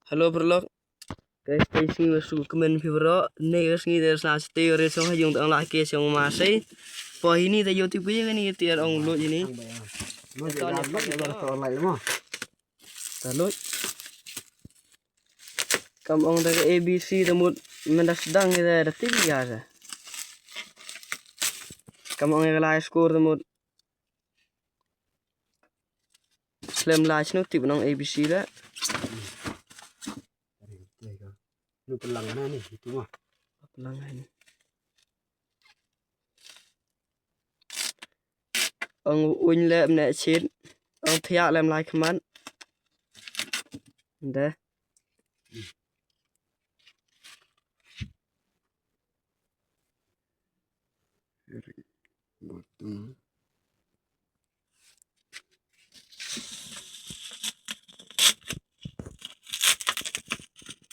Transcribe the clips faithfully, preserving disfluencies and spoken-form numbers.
Hello paralok. Guys, te sngi wa shu kmen phi bro. Ne guys, sngi te sna siti ri song ha yung tang la ke song ma sei. Po hini te yo tip ke ni te ong lo ini. Lo je da lo je da to lai mo. Ta lo. Kam ong da A B C te mut men da sdang ke da tip ya sa. Kam ong ke lai skur te mut. Slem lai snu tip nong A B C la. Lu pelang na ni itu mah. Pelang ni. Ong uin le mne chin. Ong thiak lem lai khmat. Nde. Button.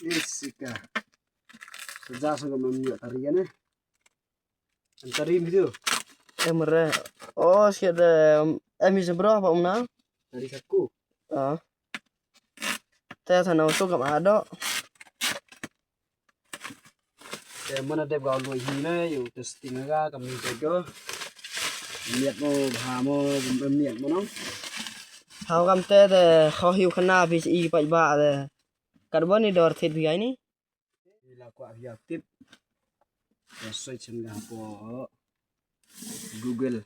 Isika. Sejak sangka mamia tarian eh. Antari video. Em re. Oh, siat de em is bro apa umna? Tari saku. Ah. Te thana usu kam ado. Te mana dep ga lo hi ne yo testing ga kam ni te go. Miat mo bha mo miat mo no. Hau kam te de kho hiu khana phi i pa ba de. Kat bon ni dor thit phi ai ni. Ila kwa ya tip. Ya search nga po Google.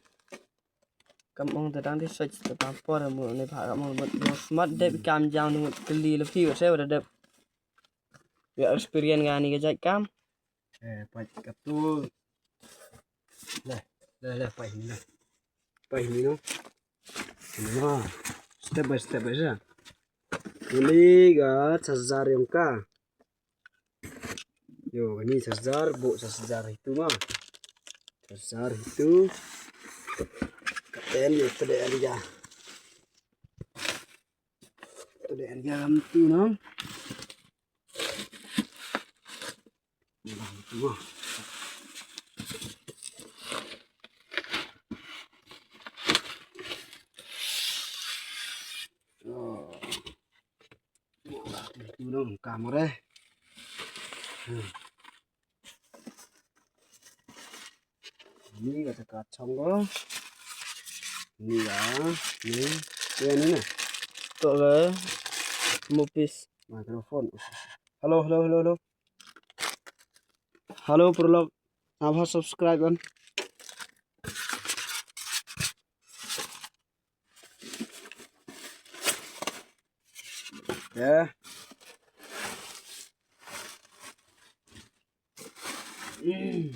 Kam ong te dang di search te pa por mo ne pa kam ong mo smart dep kam jam ni mo kli le phi se wa dep. Ya experience nga ni ka jait kam. Eh, pa ka tu. Le, le, le, pa ini le. Pa ini no. Ini no. Step by step aja. Ini ga charger yang ka. Yo, ini charger, bu charger itu mah. Charger itu. Katen itu deh dia. Itu deh dia itu no. Nah, itu mah. Oh. Itu dong kamera. Hmm. Ni kata kacang ko. Ni ya, ni. Ya ni nah. Tok le. Mupis. Mikrofon. Halo, halo, halo, halo. Halo, paralok. Nabha subscribe kan. Ya. Hmm.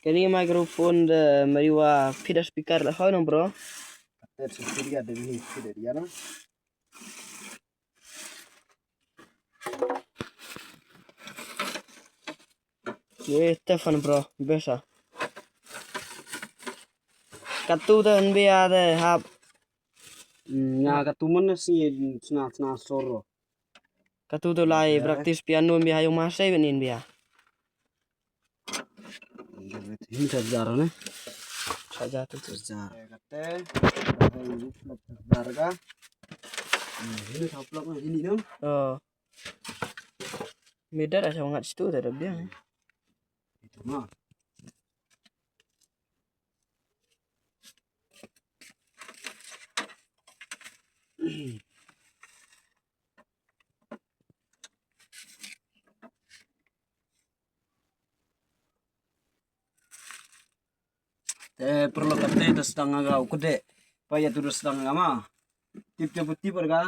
Kani microphone de mariwa pida speaker la hoi no bro. Tet speaker de ni pida dia no. Ye Stefan bro besa. Katu de nbia de hap. Nga katu mana si sna sna soro. Katu tu lai practice piano bia yung masai benin bia. Ini charger ne. Charger tu charger. Kate. Charger ka. Ini saplok ini no. Oh. Midar aja ngat situ tak ada dia. Itu mah. Te paralok kate da sdang nga ga u kdeh. Pa ya tu da sdang nga ma. Tip te tip ga.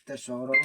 Te soro.